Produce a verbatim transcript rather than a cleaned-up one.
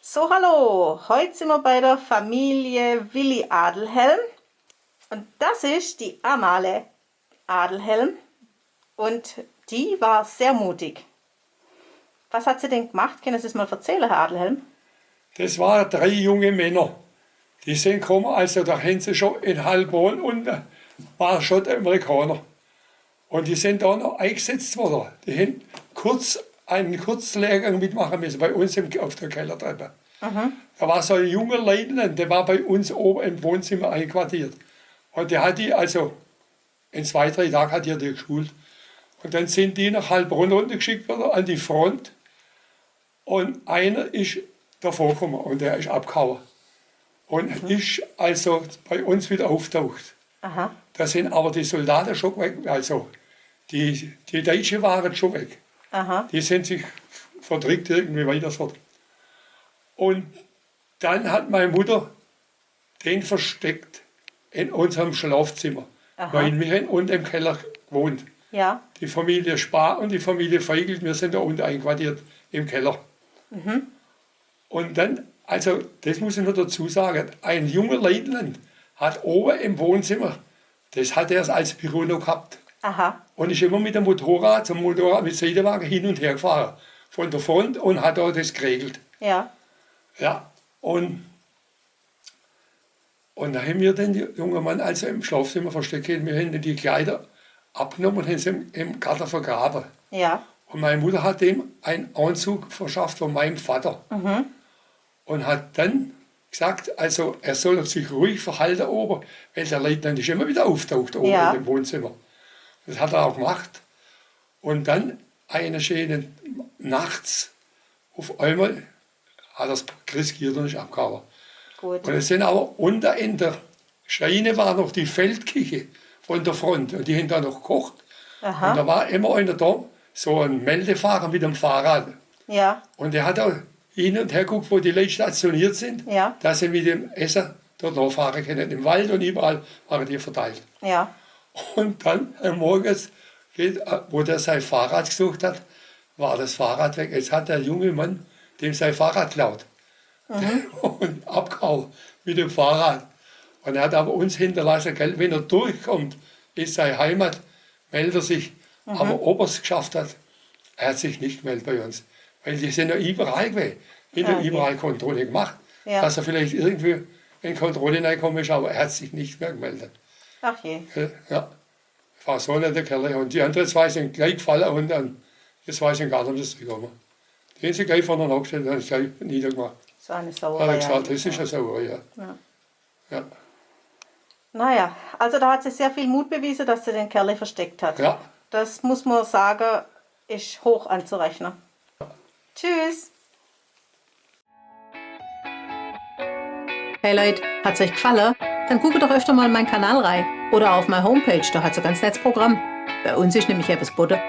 So, hallo. Heut sin mer bei der Familie Willi Adelhelm. Un das is die Amale Adelhelm. Un die war sehr mutig. Was hat sie denn gemacht? Können Sie es mal erzählen, Herr Adelhelm? Das waren drei junge Männer. Die sin gekommen, also da hen se schon in Heilbronn unten, war schon der Amerikaner. Un die sin da noch eingesetzt worden. Die hen kurz, einen Kurzlehrgang mitmachen müssen bei uns im, auf der Kellertreppe. Da war so ein junger Leutnant, der war bei uns oben im Wohnzimmer einquartiert. Un der hat die, also in zwei, drei Tagen hat er die geschult. Un dann sin die nach Heilbronn runtergeschickt worden, an die Front. Un einer is davongekommen un der is abgehauen. Un is also bei uns wieder aufgetaucht. Aha. Da sin aber die Soldaten schon weg, also die, die Deutschen waren schon weg. Aha. Die sin sich verdrickt irgendwie weiter fort. Un dann hat meine Mutter den versteckt in unserem Schlafzimmer, aha, weil wir haben unten im Keller gewohnt. Ja. Die Familie Spar und die Familie Feigl, wir sind da unten einquartiert im Keller. Mhm. Und dann, also das muss ich noch dazu sagen, ein junger Leutnant hat oben im Wohnzimmer, das hat er als Büro noch gehabt. Aha. Und ist immer mit dem Motorrad, zum Motorrad, mit Seidewagen hin und her gefahren. Von der Front und hat dort das geregelt. Ja. Ja, und Und da haben wir den jungen Mann also im Schlafzimmer versteckt. Wir haben die Kleider abgenommen und haben sie im, im Garten vergraben. Ja. Und meine Mutter hat ihm einen Anzug verschafft von meinem Vater. Mhm. Und hat dann gesagt, also er soll sich ruhig verhalten oben, weil der Leutnant ist immer wieder auftaucht oben, ja, in dem Wohnzimmer. Das hat er auch gemacht. Und dann eine schöne nachts auf einmal hat das riskiert und ist abgehauen. Gut. Und es sind aber unten in der Scheune war noch die Feldküche von der Front und die haben da noch gekocht. Aha. Und da war immer einer da, so ein Meldefahrer mit dem Fahrrad. Ja. Und der hat da hin und her geguckt, wo die Leute stationiert sind, ja, dass sie mit dem Essen dort nachfahren können. Im Wald und überall waren die verteilt. Ja. Und dann am Morgen, geht, wo der sein Fahrrad gesucht hat, war das Fahrrad weg. Jetzt hat der junge Mann dem sein Fahrrad geklaut. Mhm. Und abgehauen mit dem Fahrrad. Und er hat aber uns hinterlassen, gell, wenn er durchkommt, ist seine Heimat, meldet er sich. Mhm. Aber ob er es geschafft hat, er hat sich nicht gemeldet bei uns. Weil die sind ja überall gewesen. Die haben, ah, ja, überall Kontrolle gemacht. Ja. Dass er vielleicht irgendwie in Kontrolle reingekommen ist, aber er hat sich nicht mehr gemeldet. Ach je. Ja, ja. War so einer, der Kerl. Und die anderen zwei sind gleich gefallen und dann, die zwei sind gar nicht mehr zurückgekommen. Den haben sie gleich vorne angestellt und haben sie gleich niedergemacht. So eine Sauerei. Hat er gesagt, eigentlich, das ist ja, eine Sauerei, ja. Ja. Ja. Naja, also da hat sie sehr viel Mut bewiesen, dass sie den Kerl versteckt hat. Ja. Das muss man sagen, ist hoch anzurechnen. Tschüss. Hey Leute, hat's euch gefallen? Dann guckt doch öfter mal meinen Kanal rein oder auf meine Homepage, da hat's ein ganz nettes Programm. Bei uns ist nämlich etwas geboten.